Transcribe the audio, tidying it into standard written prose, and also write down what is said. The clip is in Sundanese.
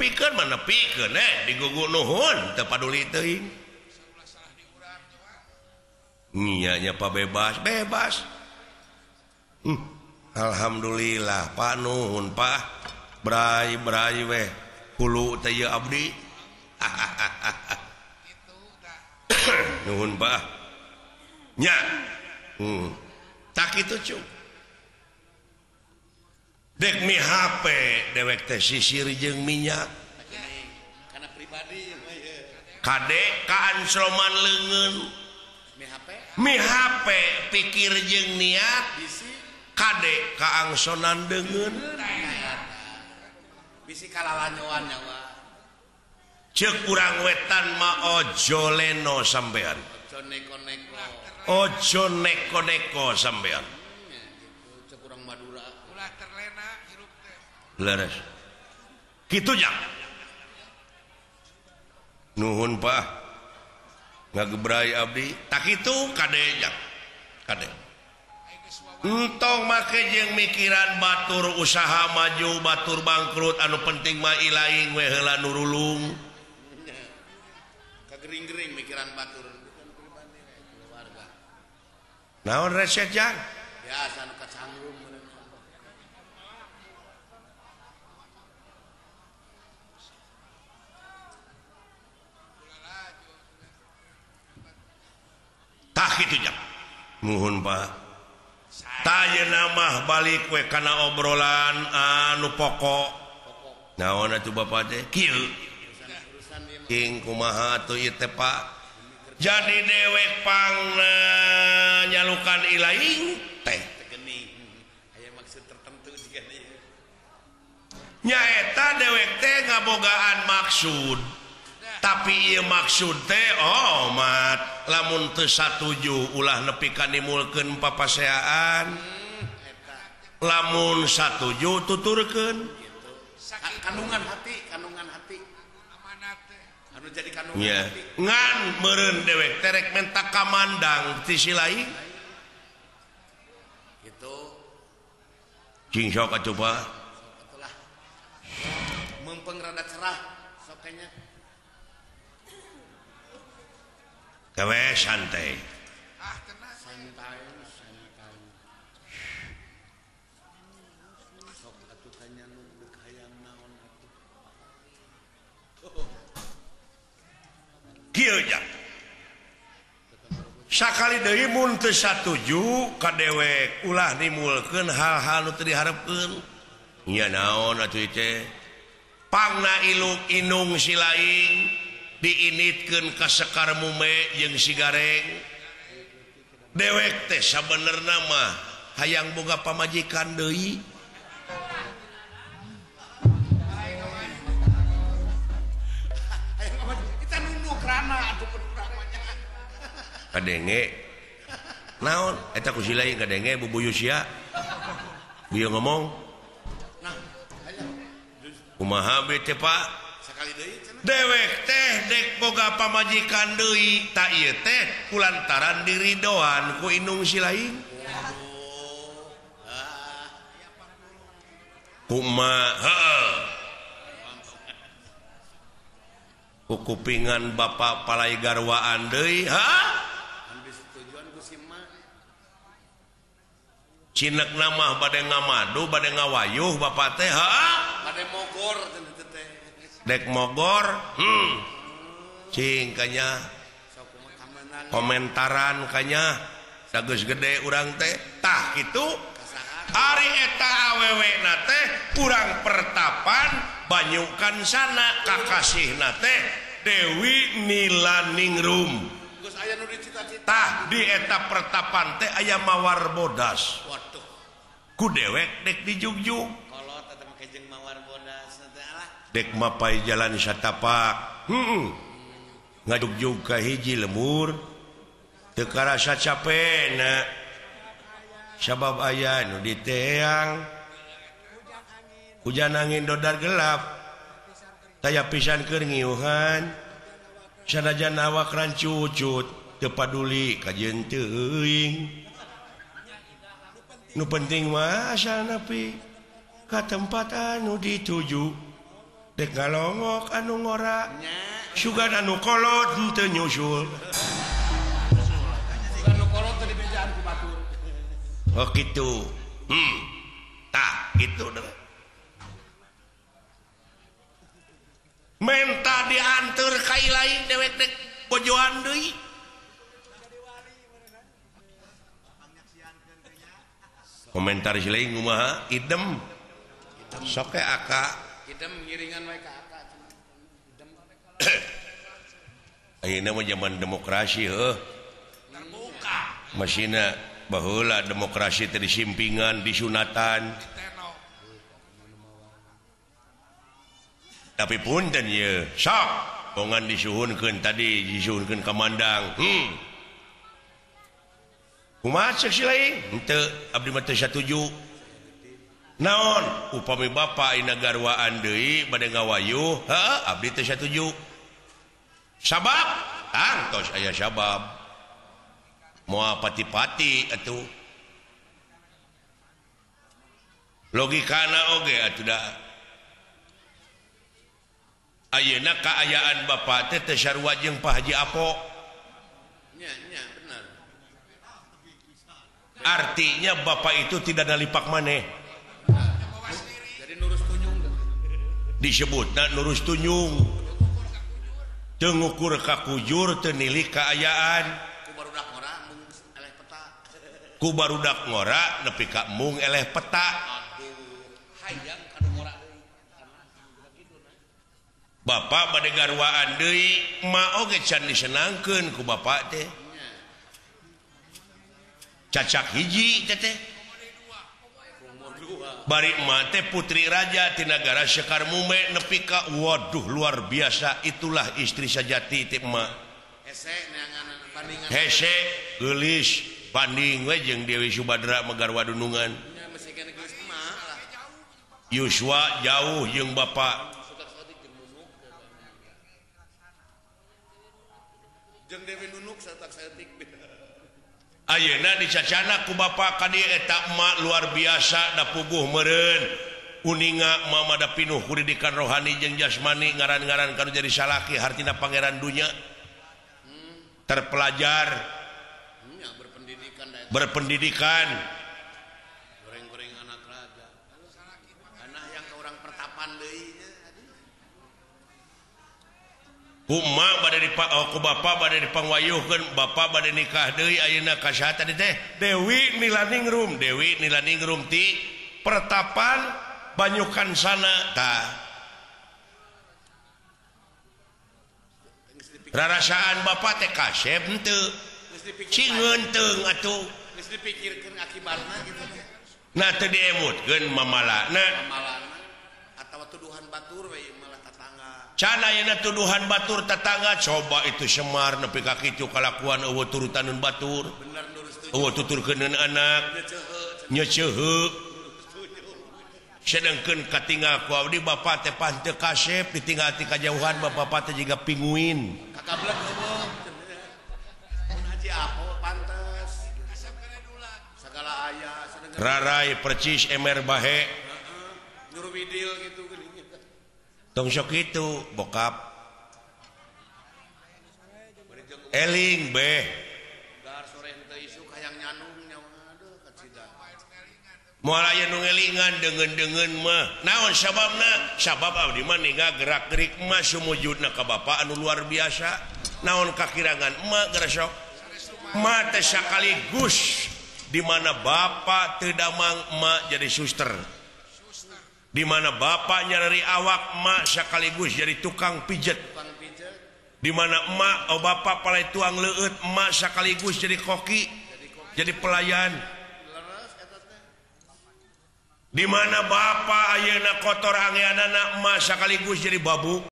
Nepikeun mah nepikeun digugu nuhun teu paduli teuing. Nya nya pa bebas bebas. Alhamdulillah Pak nuhun Pak. Bray bray weh hulu teh ieu abdi. Nuhun Pak. Nya. Tak kitu cu. Dek mi HP dewek teh sisir jeung minyak. Kana pribadi kade kaansloman leungeun. Mi HP pikir jeung niat kade kaangsonan deungeun. Bisi kalalanyoan nyawa. Ceuk urang wetan mah ojo leno sampean. Ojo neko-neko. Ojo neko-neko sampean. Ceuk urang Madura. Ulah terlena hirup teh. Leres. Kitu nya. Nuhun Pak. Ngagebrai abdi. Tak kitu kade nya. Kade. Entong make jeung mikiran batur usaha maju, batur bangkrut, anu penting mah ilaing we heula nurulung. Kagering-gering mikiran batur bukan pribadi keluarga. Naon resep jang? Biasa nu kacangrum. Tah kitu jang. Nuhun Pak. Tayeuna mah balik we kana obrolan anu pokok. Naon atuh Bapak teh? Kieu. King kumaha atuh ieu teh Pak? Jadi dewek pangna nyalukan ilaing teh. Aya maksud tertentu jiga ieu. Nyaeta dewek teh ngabogaan maksud. Tapi ieu maksud teh omat lamun teu satuju ulah nepi ka nimulkeun papaseaan. Lamun satuju tuturkeun. Kandungan hati, kandungan hati. Amanat teh. Anu jadi kandungan hati. Ngan meureun dewek teh rek menta kamandang ti si lain. Gitu. Cing sok atuh Pak. Atulah. Mempeng rada cerah sok kayaknya. Gawe santai. Ah, tenang. Santai, santai. Sok atuh tanya nu deuk hayang naon atuh. Kieu nya. Sakali deui mun teu satuju ka dewek ulah nimulkeun hal-hal nu teu diharepkeun. Nya naon atuh teh? Pangna iluk inung si laing diinitkeun ka sekar mume jeung si gareng. Dewek teh sabenerna mah hayang boga pamajikan deui. Hayang kita nunduk rana atuh urang mah nya. Kadenge naon eta ku si lain kadenge bubuyu sia. Bieu ngomong. Nah, kumaha be teh Pak? Sakali deui cenah. Dewek teh dek boga pamajikan deui ta ieu teh kulantaran diridoan ku indung si lain. Kumaha heeh. Ku kupingan bapak palai garwaan deui ha? Cinek mah bade ngamadu bade ngawayuh bapak teh ha? Bade mogor cenah teh. Dek mogor, cing kanya komentaran kanya sageus gede urang teh tah kitu. Ari eta awewe na teh urang pertapan banyukan sana kakasihna teh Dewi Nilaningrum. Geus aya nu dicita-cita. Tah di eta pertapan teh aya mawar bodas. Waduh. Ku dewek dek dijugjug. Kolot eta make jeung mawar bodas teh alah. Dek mapai jalan satapak. Ngajugjug ka hiji lemur. Teu karasa capena. Sabab aya nu diteang. Hujan angin dodar gelap. Taya pisan keur ngiuhan. Sanajan awak rancucut teu paduli kajeun teuing. Nu penting mah asal nepi ka tempat anu dituju. Dek ngalongok anu ngora sugan anu kolot henteu nyusul. Sugan anu kolot teh dibejaan ku batur. Oh kitu. Tah kitu deh. Menta dianteur ka lain dewek dek bojoan deui. Komentar si lain kumaha? Idem. Sok ke aka. Idem ngiringan wae ka aka cenah. Idem. Ayeuna mah zaman demokrasi heuh. Terbuka. Masina baheula demokrasi teh disimpingan, disunatan. Tapi punten ye, sok bongan disuhunkeun tadi disuhunkeun ka Mandang. Kumaha ceuk si lain? Henteu abdi mah teu satuju. Naon upami bapa ayeuna garwaan deui bade ngawayuh, heuh abdi teu satuju. Sabab tangtos aya sabab. Moal pati-pati atuh. Logikana oge atuh da. Ayeuna kaayaan bapa teh teu sarua jeung Pak Haji Apo. Nya nya benar. Artinya bapak itu tidak nalipak maneh. Jadi nurus tunjung. Disebutna nurus tunjung. Teu ngukur ka kujur, teu nilik kaayaan. Ku barudak ngora mung eleh peta. Ku barudak ngora nepi ka mung eleh peta. Aduh, hayang ka nu ngora deui. Bapak bade garwaan deui, ma oge can disenangkeun ku bapak teh. Cacak hiji teh teh. Bari emak teh putri raja ti nagara Sekar Mume nepi ka waduh luar biasa, itulah istri sajati teh emak. Hese neangan bandingan. Hese geulis banding we jeung Dewi Subadra mah garwa dunungan. Nya masih keneh geulis emak lah. Yuswa jauh jeung bapak. Jeung Dewi Nunuk satak saeutik. Ayeuna dicacana ku bapak ka dieu eta emak luar biasa da puguh meureun uninga emak mah da pinuh ku didikan rohani jeung jasmani ngaran-ngaran kanu jadi salaki hartina pangeran dunya terpelajar berpendidikan berpendidikan goreng-goreng anak raja anak yang ke orang pertapan deui nya. Ku emak bade ku bapak bade dipangwayuhkeun, bapak bade nikah deui ayeuna ka saha tadi teh? Dewi Nilaningrum, Dewi Nilaningrum ti pertapan Banyukan sana tah. Rarasaan bapak teh kasep henteu. Cingeun teung atuh. Geus dipikirkeun akibatna kitu teh. Nah teu diemutkeun mamalana. Mamalana atawa tuduhan batur we malah tatangga. Can ayeuna tuduhan batur tetangga coba itu Semar nepi ka kitu kalakuan eueuh turutaneun batur. Bener nurus tunjung. Eueuh tuturkeuneun anak. Nyeceuheu. Sedengkeun katinggal ku abdi bapa teh pan teu kasep ditinggal ti kajauhan bapa teh jiga pinguin. Kakablek eueuh. Mun Haji Apo pantes. Sagala aya sadengeun. Rarai percis emer bahe. Heeh. Nyuruh widil kitu geuning. Tong sok itu bokap eling beh moal aya nu ngelingan deungeun-deungeun mah naon sababna sabab abdi mah ninggal gerak-gerik mah sumujudna ka bapa anu luar biasa naon kakirangan emak geura sok emak teh sakaligus di mana bapa teu damang emak jadi suster. Di mana bapak nyari awak emak sekaligus jadi tukang pijet. Di mana emak oh bapak palai tuang leueut emak sekaligus jadi koki, jadi pelayan. Di mana bapak ayeuna kotor angeanana emak sekaligus jadi babu.